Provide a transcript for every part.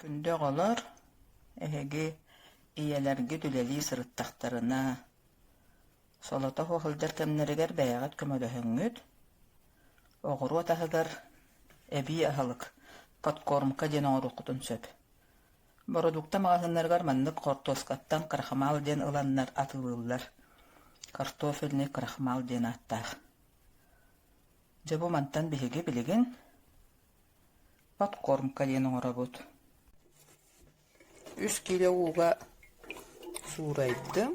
Күндү оҕолор, эһиги ийэлэргит үлэлии сырыттахтарына, солото суох сылдьар кэмнэригэр бэйэҕит көмөлөһөҥҥүт, оҕуруот аһыгар эбии аһылык, подкормка диэн оҥоруоххутун сөп. Бородуукта маҕаһыыннарыгар маннык хортуоскаттан крахмал диэн ыланнар атыылыыллар. Картофельный крахмал диэн ааттаах. Дьэ бу мантан биһиги билигин Подкормка диэн оҥоробут. Үс киилэ ууга суурайдым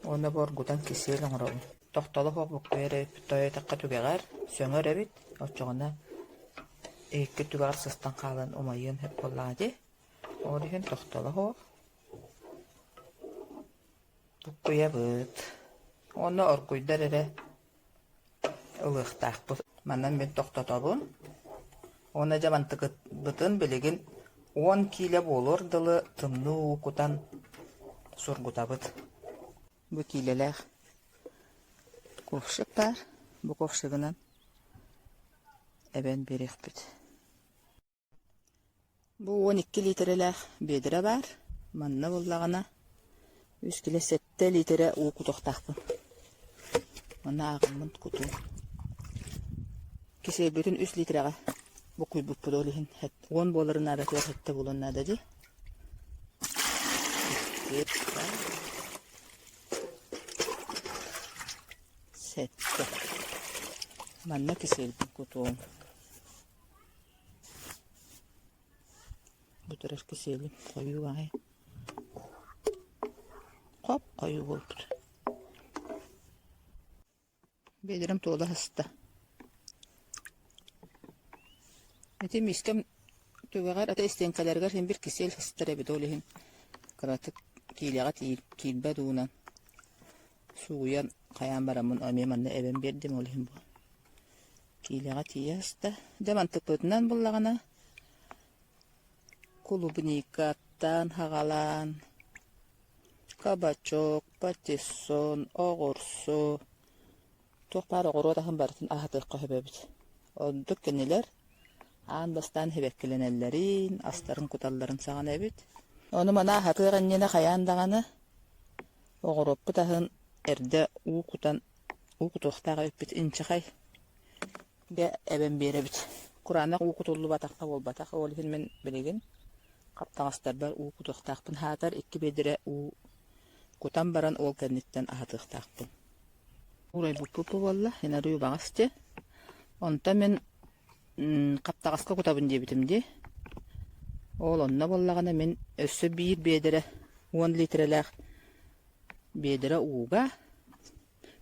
уонна бу оргутан кисиэл оҥоробун. Тохтоло суох буккуйар эбиппит, тоойуотахха түгэҕэр сөҥөр эбит, оччоҕуна иһиккит түгэҕэр сыстан хаалан умайыан сөп буоллаҕа дии. Ол иһин тохтоло суох буккуйабыт. Уонна оргуйдар эрэ ылыахтаахпыт. Манан мин тохтотобун. Уонна дьэ мантыкытбытын билигин 10 киилэ буолуор дылы тымныы уу кутан сургутабыт. Бу киилэлээх ковшик баар. Бу ковшигынан эбэн биэриэхпит. Бу 12 лиитэрэлээх биэдэрэ баар. Манна буоллаҕына үс килэ сэттэ лиитэрэ уу кутуохтаахпын. Манна ааҕыммын кутуом. Кисиэрбитин үс лиитэрэҕэ буккуйбуппут ол иһин уон буоларын наадатыгар сэттэ буолуон наада дии. Сэттэ. Манна кисиэрбин кутуом. Бу турар кисиэлим хойуу аҕай хоп-хойуу буолбут. Биэдэрим туола сыста. Ити миискэм түгэҕэр ата истиэҥкэлэригэр син биир кисиэл сыстар эбит ол иһин кыратык киилэҕэ киирбэт уунан сууйан хайаан бараммын эмиэ манна эбэн биэрдим ол иһин бу Киилэҕэ тиийэ сыста. Дьэ мантыкпытынан буллаҕына клубникаттан хаҕалаан кабачок, патиссон, оҕурсу туох баар оҕуруот аһын барытын аһатыахха сөп эбит. Ордук кинилэр аан бастаан сибэккилэнэллэрин, астарын куталларын саҕана эбит. Ону маны аһатыах иннинэ хайаан даҕаны оҕуруоппут аһын эрдэ уу кутан Уу кутуохтаах эбиппит инчэҕэй гэ эбэн биэрэбит. Кураанах уу кутуллубатахха буолбатах. Ол иһин мин билигин хаптаҕастарбар уу кутуохтаахпын. Аһаатар икки биэдэрэ уу кутан баран ол кэнниттэн аһатыахтаахпын. Уурайбыппыт буолла, инарыы убаҕас дии. Онтон мин хаптаҕаска кутабын диэбитим дии. Ол онно буоллаҕына мин өссө биир биэдэрэ 10 литрэлээх биэдэрэ ууга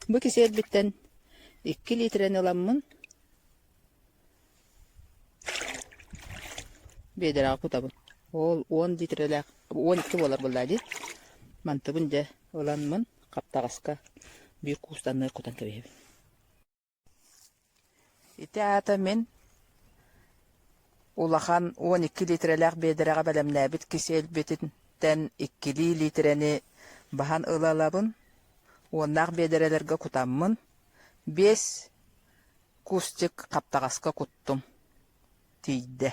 Бу кисиэрбиттэн икки лиитэрэни ыламмын биэдэрэҕэ кутабын. Ол 10 литрэлээх, 12 буолар буоллаа дии. Мантыбын дьэ ыламмын хаптаҕаска биир куустанныыр кутан кэбиһэбин. Ити аата мин улахан 12 литрэлээх биэдэрэҕэ бэлэмнээбит кисиэлбититтэн иккилии лиитэрэни баһан ыла-ылабын, уоннаах биэдэрэлэргэ кутаммын, биэс кустик хаптаҕаска куттум, тиийдэ.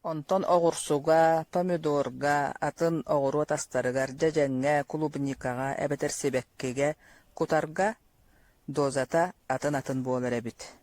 Онтон оҕурсуга, помидорга, атын оҕуруот астарыгар, дьэдьэҥҥэ, клубникаҕа эбэтэр сибэккигэ кутарга дозата атын-атын буолар эбит.